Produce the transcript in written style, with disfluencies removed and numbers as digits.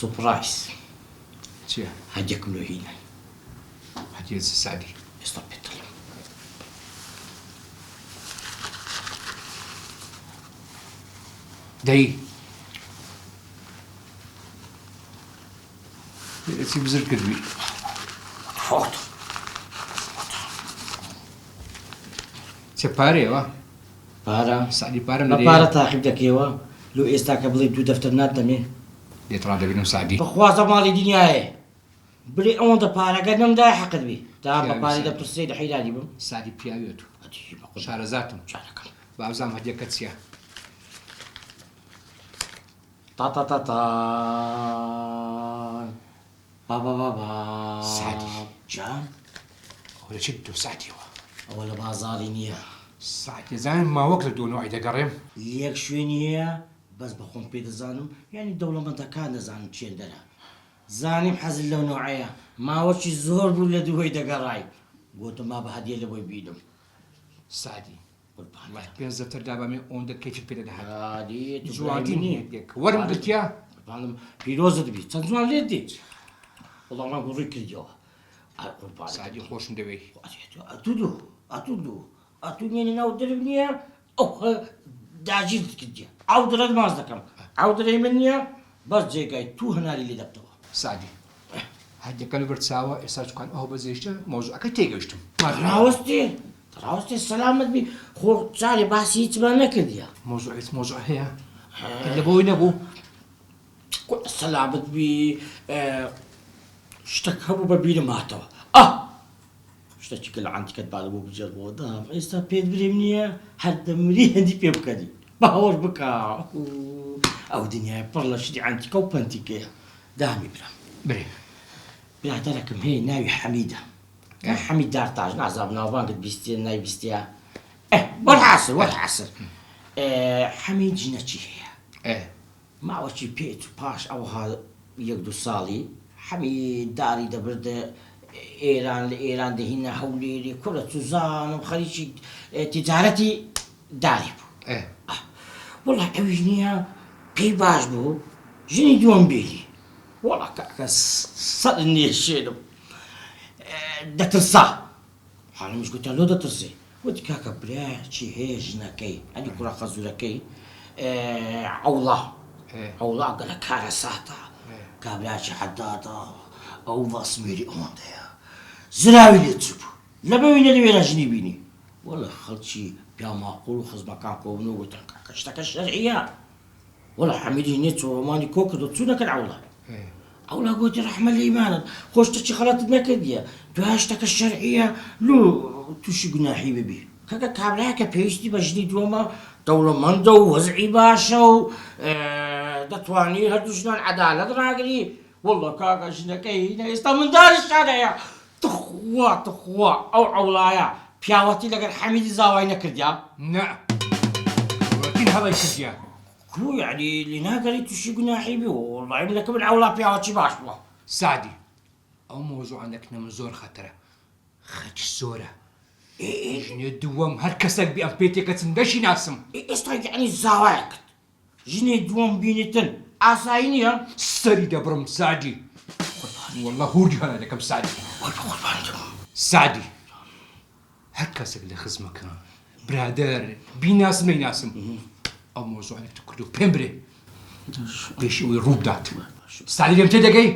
Surprise. چیە؟ هەدیەکم لۆ هینای. هەدیە چ سەعدی؟ ئێستا پێت دەڵێم. دەی چی بزر کردوی؟ فۆت. چه پارەیەوە؟ پارە؟ سەعدی پارەم بە لێ پارە تاقیب دەکەیەوە؟ لۆ ئێستا کە بڵێی دوو دەفتەر ناتدەمێ؟ لێت ڕادەبینم سەعدی. بخوازە ماڵی دنیایێ بلێ ئەوەندە پارە گەر نەمدایە حەقت بی تا بە پیاوی پارەی سەعدی. دەپرسێ لە حەیرانی بم. سەعدی پیاویە تو. ئەدی بە قوربان. شارەزاتم. جانەکەم. با بزانم هەدیەکەت چیە. تا تا تا تا با با با با. سەعدی. جان. ئەوە لە چ دۆ سەعدیەوە؟ ئەوە لە بازاڕی نییە. سەعدی ئەزانم ماوەک لە دۆ نۆعی دەگەڕێم. یەک شوێنی هەیە بەس بە خۆم پێ دەزانم یانی دەوڵەمەندەکان دەزانن چێندەرە زانیم حەزت لەو نەوعەیە ماوەکی زۆر بوو لە دووەی دەگەڕای گۆتم با بە هەدیە لە بۆی بینم. سەعدی قوربانت. وەڵای پێنج دەفتەر دابامێ ئۆندە کەیفت پێ دەدەهات. ئادی تو برای جوانترین منی. هەدیەک وەرم گرتیە. قوربانم پیرۆزت بی چەند جوان لێت دێت وەڵا ڕەنگ و ڕووی کردیەوە ئەر قوربانت. سەعدی خۆشم دەوێی. ئەدی ئەتوو دوو ئەتوو دوو ئەتوو نیە لە ناو درب نیە ئەو داگیرت کردیە ئەو درەت ماچ دەکەم ئەو درەی من نیە بەس جێگای توو هەناری لێ دەبتەوە. سەعدی هەردەکە لەبەر چاوە ئێستا چکان ئەو بەجێشتە مەوزوعەکە تێگەشتم. ڕاوەستێ ڕاوەستێ سەلامەت بی خۆ جارێ باسی هیچمان نەکردیە. مەوزوع هیچ مەوزوع هەیە لە بۆی نەبوو. سەلامەت بی شتەک هەبوو بە بیرم هاتەوە ئاه شتەکی کە لە عەنتیکەت بارە بۆ بگێڕمەوە دام ئێستا پێت برێم نییە هەر دەمری هەندی پێ بکەنی باوەڕ بکە ئەو دنیای پڕ لە شتی عەنتیکە و پەنتیکەیە دامی برام برێ برادەرەکم هەیە ناوی حەمیدە حەمید دارتاش نازانم ناوبانگت بیستیە نای بیستیە وەلحاسر وەلحاسر حەمید ژنەکی هەیە ماوەکی پێچ و پاش ئەوها یەک دوو ساڵی، حەمید داری دەبردە ئێران، لە ئێران دەهینا هەولێرێ، کوڕە چوزانم خەریکی تیجارەتی داری بوو. وەڵا ئەویش نییە پێی باش بوو ژنی دووەم بێنی. وەڵا کاکە سەرت نێشێنم دەترسا. حاڵمیش گوتیان لۆ دەترسێ؟ وتی کاکە برایەکی هەیە ژنەکەی ئەنی کوڕە خەزورەکەی عەوڵا عەوڵا گەلە کارەساتە کابراکی حەدادە ئەو ڤاسمێری ئەوەندەیە زراوی لێ چوو لە بەوی نەدەوێرا ژنی بینی وەڵا خەڵکی پیاو ماقوڵ و خزمەکان کۆبوون و گوتیان کاکە شتەکە شەرعیە وەڵا حەمیدیش نێچووە مانی کۆ کردو چوونە کەن عەوڵا. عەوڵا گۆتی ڕەحمە لە ئیمانت خۆ شتەکی خەڵەتت نەکردیە دوایە شتەکە شەرعیە لۆ تووشی گوناحی ببی. کاکە کابرایەکە پێویستی بە ژنی دووەمە دەوڵەمەندە و وەزعی باشە و دەتوانی هەردوو ژنان عەدالەت ڕاگری وەڵا کاکە ژنەکەی هینە ئێستا منداڵیشیان هەیە تخوا تخوا ئەو عەوڵایە پیاوەتی لەگەر حەمیدی زاوای نەکردیا؟ نا گەورەترین هەڵەی کردیا. کو یەعنی لێ ناگەڕی توشی گوناحی بی وەڵای من لەکە من عەوڵا پیاوەکی باش بوە. سەعدی ئەو مەوزوعە نەکنە من زۆر خەتەرە خەرجی زۆرە ژنێ دووەم هەر کەسەک بی ئەم پێ تێکەچم دەشی ناسم. ئێستا یەعنی زاوایەکت ژنێ دووەم بینیتن ئاسایی نیە؟ سەری دەبڕم سەعدی وەڵا هوردی هەنا دەکەم سەعدی. وەی بەقوربانت بم. سەعدی هەر کەسێک لە خزمەکان برادەر بیناسم نەیناسم ئەو مەوزوعانە کردو پێم برێ پێش ئەوەی ڕوو بدات سەعدی لێم تێدەگەی؟